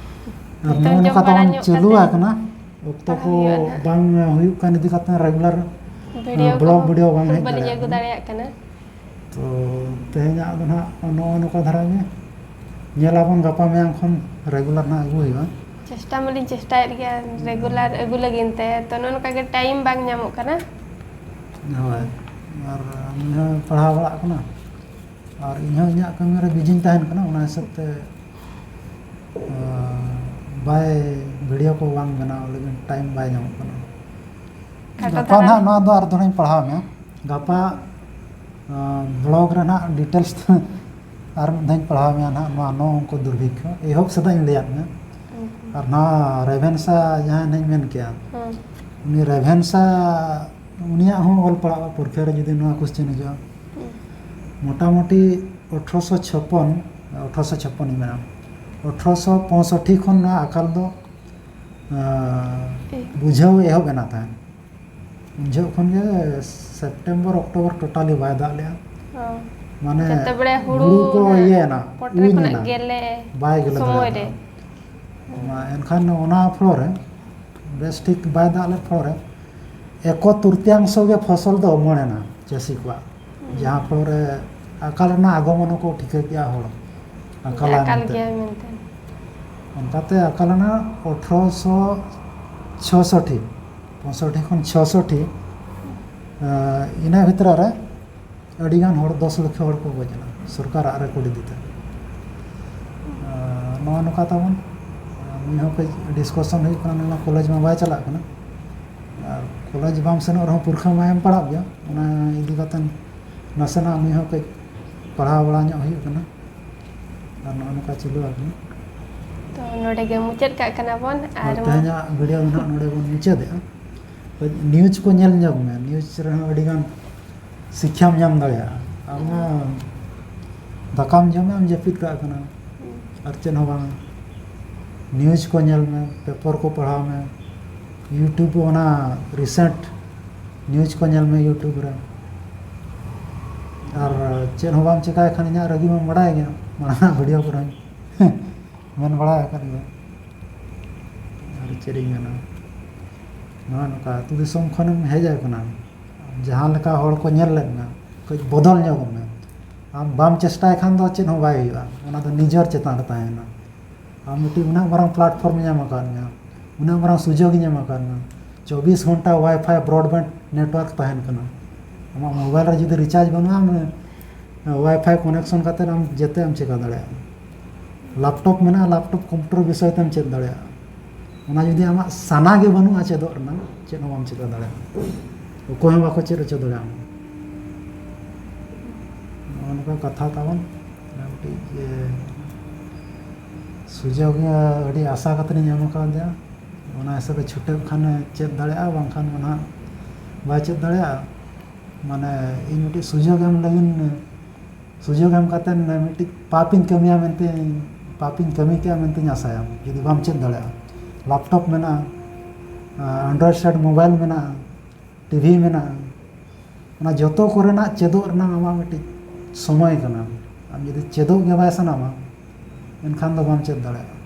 ᱟᱨ ᱱᱤᱛᱚᱝ ᱱᱚᱜᱼᱚ ᱡᱚᱢ ᱱᱚᱝᱠᱟ ᱵᱟᱲᱟ ᱛᱟᱵᱚᱱ ᱧᱚᱜ ᱪᱟᱹᱞᱩ ᱠᱟᱛᱮ ᱟᱠᱟᱱᱟ᱾ ᱚᱠᱛᱚ ᱯᱟᱲᱦᱟᱣ ᱠᱚ ᱦᱩᱭᱩᱜᱼᱟ ᱱᱟᱦᱟᱜ᱾ ᱵᱟᱝ ᱦᱩᱭᱩᱜ ᱠᱟᱱ ᱤᱫᱤ ᱠᱟᱛᱮ ᱨᱮᱜᱩᱞᱟᱨ ᱵᱷᱤᱰᱤᱭᱳ ᱵᱞᱚᱜ ᱠᱚᱦᱚᱸ ᱵᱷᱤᱰᱤᱭᱳ ᱵᱟᱝ ᱦᱮᱡ ᱵᱟᱹᱞᱤᱧ ᱫᱟᱲᱮᱭᱟᱜ ᱟᱹᱜᱩ ᱠᱟᱱᱟ᱾ ᱫᱟᱲᱮᱭᱟᱜ ᱠᱟᱱᱟ᱾ ᱛᱚ ᱛᱮᱦᱮᱧᱟᱜ ᱫᱚ ᱱᱟᱦᱟᱜ ᱱᱚᱜᱼᱚ ᱱᱚᱝᱠᱟ ᱫᱷᱟᱨᱟ ᱜᱮ᱾ ᱧᱮᱞ ᱟᱵᱚᱱ ᱜᱟᱯᱟ ᱢᱮᱭᱟᱝ ᱠᱷᱚᱱ ᱨᱮᱜᱩᱞᱟᱨ ᱱᱟᱦᱟᱜ ᱟᱹᱜᱩ ᱦᱩᱭᱩᱜᱼᱟ᱾ ᱪᱮᱥᱴᱟ ᱢᱟᱞᱤᱧ ᱪᱮᱥᱴᱟᱭᱮᱫ ᱜᱮᱭᱟ ᱨᱮᱜᱩᱞᱟᱨ ᱟᱹᱜᱩ ᱞᱟᱹᱜᱤᱫ ᱛᱮ, ᱛᱚ ᱱᱚᱜᱼᱚ ᱱᱚᱝᱠᱟ ᱜᱮ ᱴᱟᱭᱤᱢ ᱵᱟᱝ ᱧᱟᱢᱚᱜ ᱠᱟᱱᱟ᱾ ᱦᱳᱭ, ᱟᱨ ᱱᱩᱭ ᱦᱚᱸ ᱯᱟᱲᱦᱟᱣ ᱵᱟᱲᱟᱜ ᱠᱟᱱᱟ, ᱟᱨ ᱤᱧ ᱦᱚᱸ ᱤᱧᱟᱹᱜ ᱠᱟᱹᱢᱤ ᱨᱮ ᱵᱤᱡᱤᱧ ᱛᱟᱦᱮᱱ ᱠᱟᱱᱟ, ᱚᱱᱟ ᱦᱤᱥᱟᱹᱵ ᱛᱮ, ᱟᱸ, ᱵᱟᱭ, ᱵᱷᱤᱰᱤᱭᱳ ᱠᱚ ᱵᱟᱝ ᱵᱮᱱᱟᱣ ᱞᱟᱹᱜᱤᱫ ᱴᱟᱭᱤᱢ ᱵᱟᱭ ᱧᱟᱢᱚᱜ ᱠᱟᱱᱟ᱾ ᱠᱷᱟᱴᱚ ᱜᱟᱯᱟ ᱫᱷᱟᱨᱟ ᱱᱟᱦᱟᱜ ᱨᱮ᱾ ᱱᱚᱣᱟ ᱫᱚ ᱟᱨ ᱫᱚᱲᱦᱟᱧ ᱯᱟᱲᱦᱟᱣ ᱢᱮᱭᱟ᱾ ᱜᱟᱯᱟ, ᱟᱸ, ᱵᱞᱚᱜ ᱨᱮ ᱱᱟᱦᱟᱜ ᱰᱤᱴᱮᱞᱥ ᱟᱨ ᱢᱤᱫ ᱫᱷᱟᱣᱤᱧ ᱯᱟᱲᱦᱟᱣ ᱢᱮᱭᱟ ᱱᱟᱦᱟᱜ ᱱᱚᱣᱟ ᱱᱚ ᱚᱝᱠᱚ ᱫᱩᱨᱵᱷᱤᱠᱠᱷᱚ᱾ ᱮᱦᱚᱵ ᱥᱮᱫᱟᱜ ᱤᱧ ᱞᱟᱹᱭᱟᱫ ᱢᱮᱭᱟ᱾ ᱦᱩᱸ᱾ ᱟᱨ ᱱᱚᱣᱟ ᱨᱮᱵᱷᱮᱱᱥᱟ ᱡᱟᱦᱟᱸ ᱱᱟᱦᱟᱜ ᱤᱧ ᱢᱮᱱ ᱠᱮᱭᱟ, ᱦᱩᱸ᱾ ᱩᱱᱤ ᱨᱮᱵᱷᱮᱱᱥᱟ, ᱩᱱᱤᱭᱟᱜ ᱦᱚᱸ ᱚᱞ ᱯᱟᱲᱦᱟᱣ ᱯᱚᱨᱤᱠᱠᱷᱟ ᱨᱮ ᱡᱩᱫᱤ ᱱᱚᱣᱟ ᱠᱚᱥᱪᱮᱱ ᱦᱤᱡᱩᱜᱼᱟ, ᱦᱩᱸ᱾ ᱢᱚᱴᱟᱢᱩᱴᱤ ᱟᱴᱷᱨᱚᱥᱚ ᱪᱷᱚᱯᱯᱚᱱ, ᱟᱴᱷᱨᱚᱥᱚ ᱪᱷᱚᱯᱯᱚᱱ ᱤᱧ ᱢᱮᱱᱟ, ᱟᱴᱷᱨᱚᱥᱚ ᱯᱚᱸᱭᱥᱚᱴᱴᱤ ᱠᱷᱚᱱ ᱱᱚᱣᱟ ᱟᱠᱟᱞ ᱫᱚ, ᱟᱸ, ᱮ᱾ ᱵᱩᱡᱷᱟᱹᱣ ᱮᱦᱚᱵ ᱮᱱᱟ ᱛᱟᱦᱮᱸᱫ᱾ ᱩᱱ ᱡᱚᱦᱚᱜ ᱠᱷᱚᱱ ᱜᱮ ᱥᱮᱯᱴᱮᱢᱵᱚᱨ, ᱚᱠᱴᱳᱵᱚᱨ ᱴᱳᱴᱟᱞᱤ ᱵᱟᱭ ᱫᱟᱜ ᱞᱮᱜᱼᱟ᱾ ᱚ᱾ ᱢᱟᱱᱮ ᱡᱚᱛᱚ ᱵᱮᱲᱟ ᱦᱩᱲᱩ ᱦᱩᱲᱩ ᱠᱚ ᱚᱱᱟ ᱤᱭᱟᱹᱭᱮᱱᱟ, ᱯᱚᱴᱨᱮ ᱩᱧ ᱠᱷᱚᱱᱟᱜ ᱮᱱᱟ, ᱜᱮᱞᱮ ᱵᱟᱭ ᱜᱮᱞᱮ ᱥᱚᱢᱚᱭ ᱫᱟᱲᱮᱭᱟᱫᱟ᱾ ᱨᱮ᱾ ᱢᱟ ᱮᱱᱠᱷᱟᱱ ᱚᱱᱟ ᱯᱷᱞᱳ ᱨᱮ ᱵᱮᱥ ᱴᱷᱤᱠ ᱵᱟᱭ ᱫᱟᱜ ᱞᱮᱫ ᱯᱷᱞᱳ ᱨᱮ ᱮᱠᱚ ᱛᱨᱤᱛᱤᱭᱟᱝᱥᱚ ᱜᱮ ᱯᱷᱚᱥᱚᱞ ᱫᱚ ᱚᱢᱚᱱ ᱮᱱᱟ ᱪᱟᱹᱥᱤ ᱠᱚᱣᱟᱜ᱾ ᱦᱩᱸ᱾ ᱡᱟᱦᱟᱸ ᱯᱷᱞᱳ ᱨᱮ ᱟᱠᱟᱞ ᱨᱮᱱᱟᱜ ᱟᱜᱚᱢᱚᱱ ᱦᱚᱸᱠᱚ ᱴᱷᱤᱠᱟᱹ ᱠᱮᱜᱼᱟ ᱦᱚᱲ, ᱟᱠᱟᱞᱟᱭ ᱟᱠᱟᱞ ᱢᱮᱱᱛᱮ᱾ ᱜᱮᱭᱟᱭ ᱢᱮᱱᱛᱮ᱾ ᱚᱱᱠᱟᱛᱮ ᱟᱠᱟᱞ ᱮᱱᱟ ᱟᱴᱷᱨᱚᱥᱚ ᱪᱷᱚᱥᱚᱴᱴᱤ, ᱯᱚᱸᱭᱥᱚᱴᱴᱤ ᱠᱷᱚᱱ ᱪᱷᱚᱥᱚᱴᱴᱤ, ᱟᱸ, ᱤᱱᱟᱹ ᱵᱷᱤᱛᱨᱤ ᱨᱮ ᱟᱹᱰᱤᱜᱟᱱ ᱦᱚᱲ, ᱫᱚᱥ ᱞᱚᱠᱷᱚ ᱦᱚᱲ ᱠᱚ ᱜᱚᱡ ᱮᱱᱟ ᱥᱚᱨᱠᱟᱨᱟᱜ ᱨᱮᱠᱚᱨᱰ ᱤᱫᱤ ᱛᱮ᱾ ᱟᱨ ᱱᱚᱜᱼᱚ ᱱᱚᱝᱠᱟ ᱛᱟᱵᱚᱱ, ᱟᱨ ᱱᱩᱭ ᱦᱚᱸ ᱠᱟᱹᱡ ᱰᱤᱥᱠᱟᱥᱚᱱ ᱦᱩᱭᱩᱜ ᱠᱟᱱᱟ, ᱱᱚᱣᱟ ᱠᱚᱞᱮᱡᱽ ᱢᱟ ᱵᱟᱭ ᱪᱟᱞᱟᱜ ᱠᱟᱱᱟ᱾ ᱟᱨ ᱠᱚᱞᱮᱡᱽ ᱵᱟᱢ ᱥᱮᱱᱚᱜ ᱨᱮᱦᱚᱸ ᱯᱩᱨᱠᱷᱟᱹ ᱢᱟ ᱮᱢ ᱯᱟᱲᱟᱜ ᱜᱮᱭᱟ, ᱚᱱᱟ ᱤᱫᱤ ᱠᱟᱛᱮ ᱱᱟᱥᱮᱱᱟᱜ ᱱᱩᱭ ᱦᱚᱸ ᱠᱟᱹᱡ ᱯᱟᱲᱦᱟᱣ ᱵᱟᱲᱟ ᱧᱚᱜ ᱦᱩᱭᱩᱜ ᱠᱟᱱᱟ᱾ ᱟᱨ ᱱᱚᱜᱼᱚ ᱱᱚᱝᱠᱟ ᱪᱟᱹᱞᱩ ᱟᱠᱟᱱᱟ᱾ ᱛᱚ ᱱᱚᱰᱮ ᱜᱮ ᱢᱩᱪᱟᱹᱫ ᱠᱟᱜ ᱠᱟᱱᱟ ᱵᱚᱱ᱾ ᱟᱨ ᱟᱨ ᱢᱟ ᱛᱮᱦᱮᱧᱟᱜ ᱵᱷᱤᱰᱤᱭᱳ ᱫᱚ ᱱᱟᱦᱟᱜ ᱱᱚᱰᱮ ᱵᱚᱱ ᱢᱩᱪᱟᱹᱫᱮᱜᱼᱟ᱾ ᱱᱤᱭᱩᱡᱽ ᱠᱚ ᱧᱮᱞ ᱧᱚᱜ ᱢᱮ, ᱱᱤᱭᱩᱡᱽ ᱨᱮᱦᱚᱸ ᱟᱹᱰᱤᱜᱟᱱ ᱥᱤᱠᱠᱷᱟᱢ ᱧᱟᱢ ᱫᱟᱲᱮᱭᱟᱜᱼᱟ᱾ ᱟᱢ ᱢᱟ ᱫᱟᱠᱟᱢ ᱡᱚᱢᱟ, ᱟᱢ ᱡᱟᱹᱯᱤᱫ ᱠᱟᱜ ᱠᱟᱱᱟ, ᱟᱨ ᱪᱮᱫ ᱦᱚᱸ ᱵᱟᱝ᱾ ᱱᱤᱭᱩᱡᱽ ᱠᱚ ᱧᱮᱞ ᱢᱮ, ᱯᱮᱯᱟᱨ ᱠᱚ ᱯᱟᱲᱦᱟᱣ ᱢᱮ, YouTube ᱚᱱᱟ ᱨᱤᱥᱮᱱᱴ ᱱᱤᱭᱩᱡᱽ ᱠᱚ ᱧᱮᱞ ᱢᱮ YouTube ᱨᱮ᱾ ᱟᱨ ᱪᱮᱫ ᱦᱚᱸ ᱵᱟᱢ ᱪᱮᱠᱟᱭ ᱠᱷᱟᱱ ᱤᱧᱟᱹᱜ ᱨᱟᱹᱜᱤ ᱢᱟᱢ ᱵᱟᱲᱟᱭ ᱜᱮᱭᱟ, ᱢᱟᱲᱟᱝ ᱵᱷᱤᱰᱤᱭᱳ ᱠᱚᱨᱮ ᱦᱚᱸᱧ ᱢᱮᱱ ᱵᱟᱲᱟ ᱟᱠᱟᱫ ᱜᱮᱭᱟ᱾ ᱟᱨ ᱪᱮᱫ ᱤᱧ ᱢᱮᱱᱟ, ᱱᱚᱜᱼᱚᱭ ᱱᱚᱝᱠᱟ ᱟᱹᱛᱩ ᱫᱤᱥᱚᱢ ᱠᱷᱚᱱᱮᱢ ᱦᱮᱡ ᱟᱠᱟᱱᱟ, ᱡᱟᱦᱟᱸ ᱞᱮᱠᱟ ᱦᱚᱲ ᱠᱚ ᱧᱮᱞ ᱞᱮᱫ ᱢᱮ, ᱠᱟᱹᱡ ᱵᱚᱫᱚᱞ ᱧᱚᱜᱚᱜ ᱢᱮ᱾ ᱟᱢ ᱵᱟᱢ ᱪᱮᱥᱴᱟᱭ ᱠᱷᱟᱱ ᱫᱚ ᱪᱮᱫ ᱦᱚᱸ ᱵᱟᱭ ᱦᱩᱭᱩᱜᱼᱟ, ᱚᱱᱟ ᱫᱚ ᱱᱤᱡᱮᱨ ᱪᱮᱛᱟᱱ ᱨᱮ ᱛᱟᱦᱮᱱᱟ᱾ ᱟᱢ ᱢᱤᱫᱴᱤᱡ ᱩᱱᱟᱹᱜ ᱢᱟᱨᱟᱝ ᱯᱞᱟᱴᱯᱷᱚᱨᱢ ᱧᱟᱢ ᱟᱠᱟᱫ ᱢᱮᱭᱟ, ᱩᱱᱟᱹᱜ ᱢᱟᱨᱟᱝ ᱥᱩᱡᱳᱜᱽ ᱧᱟᱢ ᱟᱠᱟᱫ ᱢᱮᱭᱟ, ᱪᱚᱵᱵᱤᱥ ᱜᱷᱚᱱᱴᱟ ᱣᱟᱭᱯᱷᱟᱭ ᱵᱨᱚᱰᱵᱮᱱᱰ ᱱᱮᱴᱣᱟᱨᱠ ᱛᱟᱦᱮᱱ ᱠᱟᱱᱟ᱾ ᱟᱢᱟᱜ ᱢᱳᱵᱟᱭᱤᱞ ᱨᱮ ᱡᱩᱫᱤ ᱨᱤᱪᱟᱨᱡᱽ ᱵᱟᱹᱱᱩᱜᱼᱟ, ᱟᱢ ᱣᱟᱭᱯᱷᱟᱭ ᱠᱚᱱᱮᱠᱥᱚᱱ ᱠᱟᱛᱮ ᱟᱢ ᱡᱮᱛᱮ ᱮᱢ ᱪᱮᱠᱟ ᱫᱟᱲᱮᱭᱟᱜᱼᱟ᱾ ᱞᱮᱯᱴᱚᱯ ᱢᱮᱱᱟᱜᱼᱟ, ᱞᱮᱯᱴᱚᱯ ᱠᱚᱢᱯᱤᱭᱩᱴᱟᱨ ᱵᱤᱥᱚᱭ ᱛᱮᱢ ᱪᱮᱫ ᱫᱟᱲᱮᱭᱟᱜᱼᱟ᱾ ᱚᱱᱟ ᱡᱩᱫᱤ ᱟᱢᱟᱜ ᱥᱟᱱᱟ ᱜᱮ ᱵᱟᱹᱱᱩᱜᱼᱟ ᱪᱮᱫᱚᱜ ᱨᱮᱱᱟᱜ, ᱪᱮᱫ ᱦᱚᱸ ᱵᱟᱢ ᱪᱮᱫ ᱫᱟᱲᱮᱭᱟᱜᱼᱟ᱾ ᱚᱠᱚᱭ ᱦᱚᱸ ᱵᱟᱠᱚ ᱪᱮᱫ ᱦᱚᱪᱚ ᱫᱟᱲᱮᱭᱟᱜᱼᱟ᱾ ᱱᱚᱜᱼᱚ ᱱᱚᱝᱠᱟ ᱠᱟᱛᱷᱟ ᱛᱟᱵᱚᱱ᱾ ᱢᱤᱫᱴᱤᱡ ᱡᱮ ᱥᱩᱡᱳᱜᱽ ᱟᱹᱰᱤ ᱟᱥᱟ ᱠᱟᱛᱮ ᱤᱧ ᱮᱢ ᱠᱟᱣᱫᱮᱭᱟ, ᱚᱱᱟ ᱦᱤᱥᱟᱹᱵ ᱛᱮ ᱪᱷᱩᱴᱟᱹᱜ ᱠᱷᱟᱱᱮ ᱪᱮᱫ ᱫᱟᱲᱮᱭᱟᱜᱼᱟ, ᱵᱟᱝᱠᱷᱟᱱ ᱫᱚ ᱱᱟᱦᱟᱜ ᱵᱟᱭ ᱪᱮᱫ ᱫᱟᱲᱮᱭᱟᱜᱼᱟ᱾ ᱢᱟᱱᱮ ᱤᱧ ᱢᱤᱫᱴᱤᱡ ᱥᱩᱡᱳᱜᱽ ᱮᱢ ᱞᱟᱹᱜᱤᱫ, ᱥᱩᱡᱳᱜᱽ ᱮᱢ ᱠᱟᱛᱮ ᱢᱤᱫᱴᱤᱡ ᱯᱟᱯᱤᱧ ᱠᱟᱹᱢᱤᱭᱟ ᱢᱮᱱᱛᱮ, ᱯᱟᱯᱤᱧ ᱠᱟᱹᱢᱤ ᱠᱮᱜᱼᱟ ᱢᱮᱱᱛᱮᱧ ᱟᱥᱟᱭᱟ᱾ ᱡᱩᱫᱤ ᱵᱟᱢ ᱪᱮᱫ ᱫᱟᱲᱮᱭᱟᱜᱼᱟ, ᱞᱮᱯᱴᱚᱯ ᱢᱮᱱᱟᱜᱼᱟ, ᱮᱱᱰᱨᱚᱭᱮᱰ ᱥᱮᱴ ᱢᱳᱵᱟᱭᱤᱞ ᱢᱮᱱᱟᱜᱼᱟ, ᱴᱤᱵᱷᱤ ᱢᱮᱱᱟᱜᱼᱟ, ᱚᱱᱟ ᱡᱚᱛᱚ ᱠᱚᱨᱮᱱᱟᱜ ᱪᱮᱫᱚᱜ ᱨᱮᱱᱟᱜ ᱟᱢᱟᱜ ᱢᱤᱫᱴᱤᱡ ᱥᱚᱢᱚᱭ ᱠᱟᱱᱟ᱾ ᱟᱢ ᱡᱩᱫᱤ ᱪᱮᱫᱚᱜ ᱜᱮ ᱵᱟᱭ ᱥᱟᱱᱟᱢᱟ, ᱮᱱᱠᱷᱟᱱ ᱫᱚ ᱵᱟᱢ ᱪᱮᱫ ᱫᱟᱲᱮᱭᱟᱜᱼᱟ᱾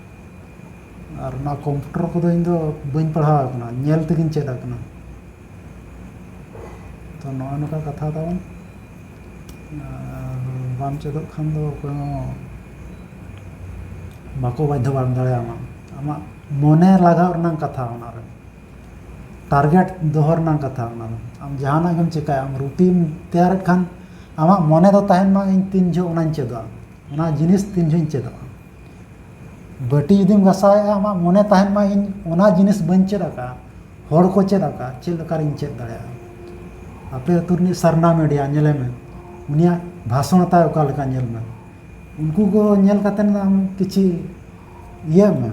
ᱟᱨ ᱚᱱᱟ ᱠᱚᱢᱯᱤᱭᱩᱴᱟᱨ ᱠᱚᱫᱚ ᱤᱧ ᱫᱚ ᱵᱟᱹᱧ ᱯᱟᱲᱦᱟᱣ ᱟᱠᱟᱱᱟ, ᱧᱮᱞ ᱛᱮᱜᱮᱧ ᱪᱮᱫ ᱟᱠᱟᱱᱟ᱾ ᱛᱚ ᱱᱚᱜᱼᱚᱭ ᱱᱚᱝᱠᱟ ᱠᱟᱛᱷᱟ ᱛᱟᱵᱚᱱ᱾ ᱟᱨ ᱵᱟᱢ ᱪᱮᱫᱚᱜ ᱠᱷᱟᱱ ᱫᱚ ᱚᱠᱚᱭ ᱦᱚᱸ ᱵᱟᱠᱚ ᱵᱟᱫᱽᱫᱷᱚ ᱵᱟᱲᱟ ᱫᱟᱲᱮᱭᱟᱢᱟ᱾ ᱟᱢᱟᱜ ᱢᱚᱱᱮ ᱞᱟᱜᱟᱣ ᱨᱮᱱᱟᱜ ᱠᱟᱛᱷᱟ ᱚᱱᱟᱨᱮ᱾ ᱴᱟᱨᱜᱮᱴ ᱫᱚᱦᱚ ᱨᱮᱱᱟᱜ ᱠᱟᱛᱷᱟ ᱚᱱᱟ ᱫᱚ᱾ ᱟᱢ ᱡᱟᱦᱟᱱᱟᱜ ᱜᱮᱢ ᱪᱮᱠᱟᱭᱟ, ᱟᱢ ᱨᱩᱴᱤᱱ ᱛᱮᱭᱟᱨᱮᱫ ᱠᱷᱟᱱ ᱟᱢᱟᱜ ᱢᱚᱱᱮ ᱫᱚ ᱛᱟᱦᱮᱱ ᱢᱟ, ᱤᱧ ᱛᱤᱱ ᱡᱚᱦᱚᱜ ᱚᱱᱟᱧ ᱪᱮᱫᱚᱜᱼᱟ, ᱚᱱᱟ ᱡᱤᱱᱤᱥ ᱛᱤᱱ ᱡᱚᱦᱚᱜ ᱤᱧ ᱪᱮᱫᱚᱜᱼᱟ᱾ ᱵᱟᱹᱴᱤ ᱡᱩᱫᱤᱢ ᱜᱟᱥᱟᱣᱮᱫᱼᱟ, ᱟᱢᱟᱜ ᱢᱚᱱᱮ ᱛᱟᱦᱮᱱ ᱢᱟ, ᱤᱧ ᱚᱱᱟ ᱡᱤᱱᱤᱥ ᱵᱟᱹᱧ ᱪᱮᱫ ᱟᱠᱟᱫᱼᱟ, ᱦᱚᱲ ᱠᱚ ᱪᱮᱫ ᱟᱠᱟᱫᱼᱟ, ᱪᱮᱫ ᱞᱮᱠᱟᱨᱤᱧ ᱪᱮᱫ ᱫᱟᱲᱮᱭᱟᱜᱼᱟ᱾ ᱟᱯᱮ ᱟᱹᱛᱩ ᱨᱤᱱᱤᱡ ᱥᱟᱨᱱᱟ ᱢᱤᱰᱤᱭᱟ ᱧᱮᱞᱮ ᱢᱮ, ᱩᱱᱤᱭᱟᱜ ᱵᱷᱟᱥᱚᱱ ᱛᱟᱭ ᱚᱠᱟ ᱞᱮᱠᱟ ᱧᱮᱞ ᱢᱮ᱾ ᱩᱱᱠᱩ ᱠᱚ ᱧᱮᱞ ᱠᱟᱛᱮᱫ ᱟᱢ ᱠᱤᱪᱷᱤ ᱤᱭᱟᱹᱜ ᱢᱮ,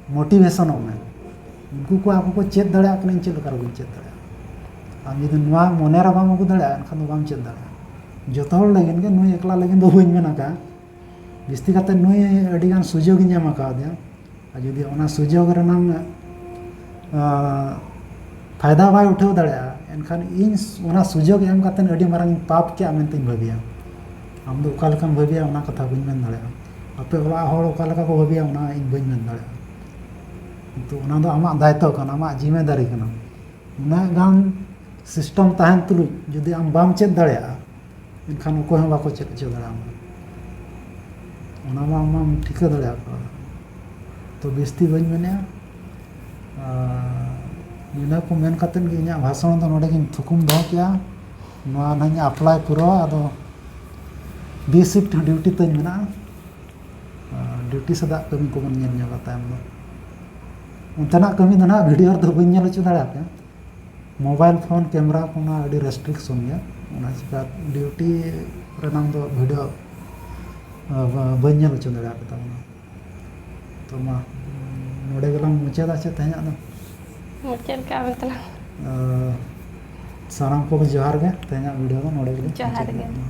ᱢᱳᱴᱤᱵᱷᱮᱥᱚᱱᱚᱜ ᱢᱮ᱾ ᱩᱱᱠᱩ ᱠᱚ ᱟᱠᱚ ᱠᱚ ᱪᱮᱫ ᱫᱟᱲᱮᱭᱟᱜ ᱠᱟᱱᱟ, ᱤᱧ ᱪᱮᱫ ᱞᱮᱠᱟ ᱨᱮ ᱵᱟᱹᱧ ᱪᱮᱫ ᱫᱟᱲᱮᱭᱟᱜᱼᱟ? ᱟᱢ ᱡᱩᱫᱤ ᱱᱚᱣᱟ ᱢᱚᱱᱮ ᱨᱮ ᱵᱟᱢ ᱟᱹᱜᱩ ᱫᱟᱲᱮᱭᱟᱜᱼᱟ, ᱮᱱᱠᱷᱟᱱ ᱫᱚ ᱵᱟᱢ ᱪᱮᱫ ᱫᱟᱲᱮᱭᱟᱜᱼᱟ᱾ ᱡᱚᱛᱚ ᱦᱚᱲ ᱞᱟᱹᱜᱤᱫ ᱜᱮ, ᱱᱩᱭ ᱮᱠᱞᱟ ᱞᱟᱹᱜᱤᱫ ᱫᱚ ᱵᱟᱹᱧ ᱢᱮᱱ ᱟᱠᱟᱫᱼᱟ᱾ ᱡᱟᱹᱥᱛᱤ ᱠᱟᱛᱮ ᱱᱩᱭ ᱟᱹᱰᱤ ᱜᱟᱱ ᱥᱩᱡᱳᱜᱽ ᱤᱧ ᱮᱢ ᱟᱠᱟᱣᱫᱮᱭᱟ᱾ ᱟᱨ ᱡᱩᱫᱤ ᱚᱱᱟ ᱥᱩᱡᱳᱜᱽ ᱨᱮᱱᱟᱝ, ᱟᱸ, ᱯᱷᱟᱭᱫᱟ ᱵᱟᱭ ᱩᱴᱷᱟᱹᱣ ᱫᱟᱲᱮᱭᱟᱜᱼᱟ, ᱮᱱᱠᱷᱟᱱ ᱤᱧ ᱚᱱᱟ ᱥᱩᱡᱳᱜᱽ ᱮᱢ ᱠᱟᱛᱮ ᱟᱹᱰᱤ ᱢᱟᱨᱟᱝ ᱤᱧ ᱯᱟᱯ ᱠᱮᱜᱼᱟ ᱢᱮᱱᱛᱮᱧ ᱵᱷᱟᱹᱵᱤᱭᱟ᱾ ᱟᱢ ᱫᱚ ᱚᱠᱟ ᱞᱮᱠᱟᱢ ᱵᱷᱟᱹᱵᱤᱭᱟ ᱚᱱᱟ ᱠᱟᱛᱷᱟ ᱵᱟᱹᱧ ᱢᱮᱱ ᱫᱟᱲᱮᱭᱟᱜᱼᱟ᱾ ᱟᱯᱮ ᱚᱲᱟᱜ ᱦᱚᱲ ᱚᱠᱟ ᱞᱮᱠᱟ ᱠᱚ ᱵᱷᱟᱹᱵᱤᱭᱟ ᱚᱱᱟ ᱤᱧ ᱵᱟᱹᱧ ᱢᱮᱱ ᱫᱟᱲᱮᱭᱟᱜᱼᱟ᱾ ᱠᱤᱱᱛᱩ ᱚᱱᱟ ᱫᱚ ᱟᱢᱟᱜ ᱫᱟᱭᱤᱛᱛᱚ ᱠᱟᱱᱟ, ᱟᱢᱟᱜ ᱡᱤᱢᱮᱫᱟᱨᱤ ᱠᱟᱱᱟ᱾ ᱩᱱᱟᱹᱜ ᱜᱟᱱ ᱥᱤᱥᱴᱮᱢ ᱛᱟᱦᱮᱱ ᱛᱩᱞᱩᱡ ᱡᱩᱫᱤ ᱟᱢ ᱵᱟᱢ ᱪᱮᱫ ᱫᱟᱲᱮᱭᱟᱜᱼᱟ, ᱮᱱᱠᱷᱟᱱ ᱚᱠᱚᱭ ᱦᱚᱸ ᱵᱟᱠᱚ ᱪᱮᱫ ᱦᱚᱪᱚ ᱫᱟᱲᱮᱭᱟᱢᱟ᱾ ᱚᱱᱟ ᱢᱟ ᱟᱢ ᱢᱟᱢ ᱴᱷᱤᱠᱟᱹ ᱫᱟᱲᱮᱭᱟᱜ ᱠᱟᱱᱟ᱾ ᱛᱚ ᱵᱮᱥᱛᱤ ᱵᱟᱹᱧ ᱢᱮᱱᱮᱫᱼᱟ᱾ ᱟᱨ ᱤᱱᱟᱹ ᱠᱚ ᱢᱮᱱ ᱠᱟᱛᱮᱫ ᱜᱮ ᱤᱧᱟᱹᱜ ᱵᱷᱟᱥᱚᱱ ᱫᱚ ᱱᱚᱰᱮ ᱜᱤᱧ ᱛᱷᱩᱠᱩᱢ ᱫᱚᱦᱚ ᱠᱮᱜᱼᱟ᱾ ᱱᱚᱣᱟ ᱱᱟᱦᱟᱜ ᱤᱧ ᱟᱯᱞᱟᱭ ᱯᱩᱨᱟᱹᱣᱟ᱾ ᱟᱫᱚ ᱵᱤ ᱥᱤᱯᱴ ᱰᱤᱭᱩᱴᱤ ᱛᱟᱹᱧ ᱢᱮᱱᱟᱜᱼᱟ᱾ ᱟᱨ ᱰᱤᱭᱩᱴᱤ ᱥᱮᱫᱟᱜ ᱠᱟᱹᱢᱤ ᱠᱚᱵᱚᱱ ᱧᱮᱞ ᱧᱚᱜᱟ ᱛᱟᱭᱚᱢ ᱫᱚ᱾ ᱚᱱᱛᱮᱱᱟᱜ ᱠᱟᱹᱢᱤ ᱫᱚ ᱱᱟᱦᱟᱜ ᱵᱷᱤᱰᱤᱭᱳ ᱨᱮᱫᱚ ᱵᱟᱹᱧ ᱧᱮᱞ ᱦᱚᱪᱚ ᱫᱟᱲᱮᱭᱟᱯᱮᱭᱟ᱾ ᱢᱳᱵᱟᱭᱤᱞ ᱯᱷᱳᱱ ᱠᱮᱢᱮᱨᱟ ᱠᱚ ᱚᱱᱟ ᱟᱹᱰᱤ ᱨᱮᱥᱴᱨᱤᱠᱥᱚᱱ ᱜᱮᱭᱟ᱾ ᱚᱱᱟ ᱪᱤᱠᱟ ᱰᱤᱭᱩᱴᱤ ᱨᱮᱱᱟᱝ ᱫᱚ ᱵᱷᱤᱰᱤᱭᱳ ᱵᱟᱹᱧ ᱧᱮᱞ ᱦᱚᱪᱚ ᱫᱟᱲᱮᱭᱟᱯᱮ ᱛᱟᱵᱚᱱᱟ᱾ ᱛᱚ ᱢᱟ ᱱᱚᱰᱮ ᱜᱮᱞᱟᱝ ᱢᱩᱪᱟᱹᱫᱟ ᱪᱮᱫ ᱛᱮᱦᱮᱧᱟᱜ ᱫᱚ᱾ ᱢᱩᱪᱟᱹᱫ ᱠᱟᱜ ᱢᱮ ᱛᱟᱞᱟᱝ᱾ ᱟᱨ ᱥᱟᱱᱟᱢ ᱠᱚᱜᱮ ᱡᱚᱦᱟᱨ ᱜᱮ᱾ ᱛᱮᱦᱮᱧᱟᱜ ᱵᱷᱤᱰᱤᱭᱳ ᱫᱚ ᱱᱚᱰᱮ ᱜᱮᱞᱤᱧ ᱡᱚᱦᱟᱨ ᱢᱩᱪᱟᱹᱫ ᱜᱮ᱾ ᱮᱫᱟ᱾